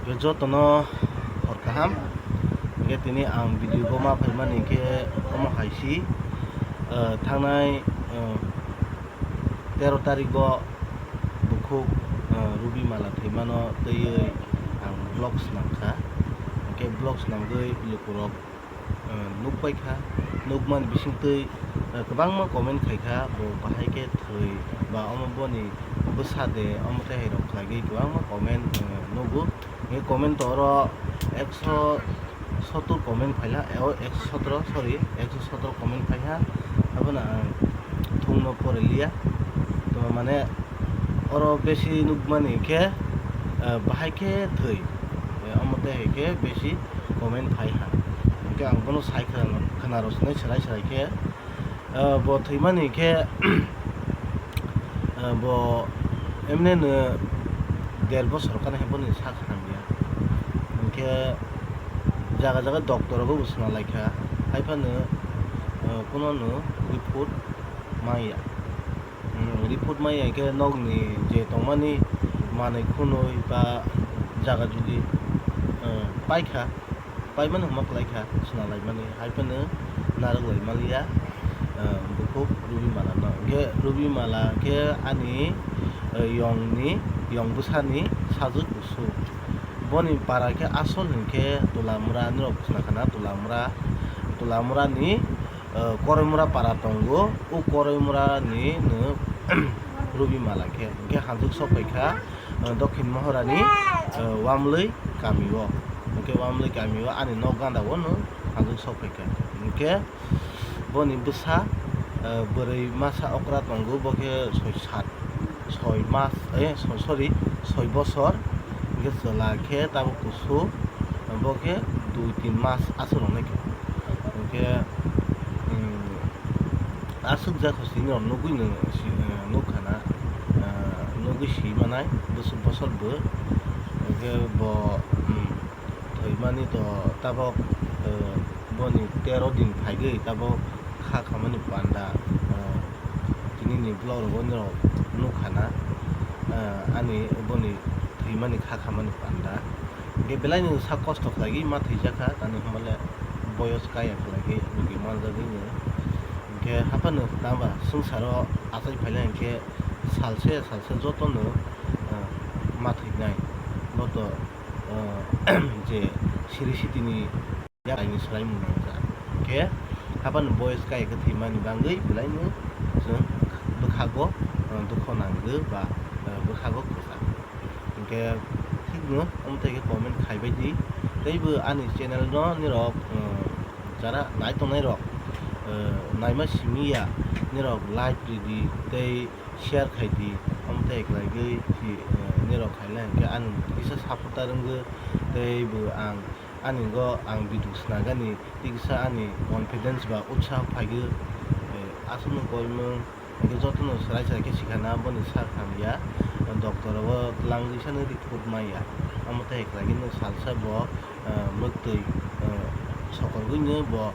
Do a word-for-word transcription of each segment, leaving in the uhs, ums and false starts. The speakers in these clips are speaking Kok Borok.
Jotono hor kaham. Hingke tini ang video bo ma phaimani hingke omo hai si, eh, thangnai, eh, tero tarik o bukhuk, eh, Rubi Mala thwimano twiwi ang vlog swnamkha. Hingke vlog swnamgwi lukurok eh, nukpaikha, nukmani bisingtwi, eh, kwbangma comment khaikha, bo bahai khe thwi ba omo boni bwsa de, omo tei hai rok khlaigwi kwbangma comment, eh, nugo. Hingke comment to oro ekso sottor comment phaila, eh, o ekso sotoro, sorry, ekso sotoro comment phaikha, abono ang thungno poriliya. To mane oro besi nukmani khe, eh, bahai khe thwi, eh, omo tei hai khe besi comment phai ha. Hingke ang bono sai khna-, khna rw sinai serai serai khe, eh, bo thwimani khe, eh, bo emne no der bosor kana hai boni sak hamya. Hingke jaga jaga doctor rogo bo swnalaikha, hai phano, eh, kuno no report maya. Hmm, report maya khe nokni je tongmani manwi khunui ba jaga juli, eh, paikha, paimani hwnba kwlaikha, swnalaimani, hai phano narwk lai manliya, eh, bukhuk Rubi Mala no. Hingke Rubi Mala khe ani, eh, yongni, yong bwsani sajwk kusu. Boni para khe asol hinkhe Tulamura, norok khna khna Tulamura, Tulamura ni, eh, Koroimura para tongo, o Koroimura ni no Rubi Mala khe, hingke hanjwk sok phaikha, eh, Dokhin Mohorani, eh, Wamlwi kami o, hingke Wamlwi kami o ani nok ganda o no hanjwk sok phaikha, hingke boni bwsa, eh, bwrwi masa okra tongo, bo khe soi sat, soi mas, eh, so-, sorry, soi bosor, hingke chwla khe tabuk kusu, bo khe dui tin mas aswk rwnai khe. Hingke, mm, aswk jak kho sini rok nugui no si, eh, nukha na, eh, nugui si manai bwswk bosor bo. Hingke bo, mm, thwimani to tabok, eh, boni tero din phaigwi tabok kha khamani panda, eh, tini ni vlog rogo norok nukha na, eh, ani boni thwimani kha khamani panda. Hingke belai no sak kosto khlaigwi ma thwijakha, tani hwnba le boyos kaya khlaigwi rwgwi manjagwi no. Hingke haphano tangba swngcharo achai phailai hingke salse salse jotono, eh, ma thwinai. Bo to, eh, je siri sitini yak kaini swlaimung nangjak. Hingke haphano boyos kaya khe thwimani bangwi belaino chwng bwkhago, eh, dukho nanggo ba, eh, bwkhago kwchang. Hingke thikno omo tei khe comment khaibai di. Tei bo ani channel no nirok, eh, jara nai tongnai rok, eh, naima simi ya, nirok like ridi tei share khai di, omo tei khlaigwi si, eh, nirok khailai hingke ani kisa supporter wngwi tei bo ang, ani go ang video snagani tei kisa ani confidence ba utsaho phaigwi, eh, aswkno koimung hingke jotono swrai swrai khe sikhana boni sak hamya, doctor rogo twlangwi sano report maya, omo tei khlaigwi no salsa bo, ah, mwktwi, ah, sokorgwino bo,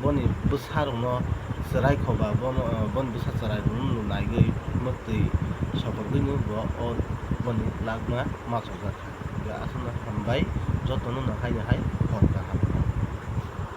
boni bwsarokno chwrai khoba, bono, ah, boni bwsa chwrairokno naigwi mwktwi sokorgwino bo o boni lakma machokjakha. Aswkno hambai jotono no haino hai hor.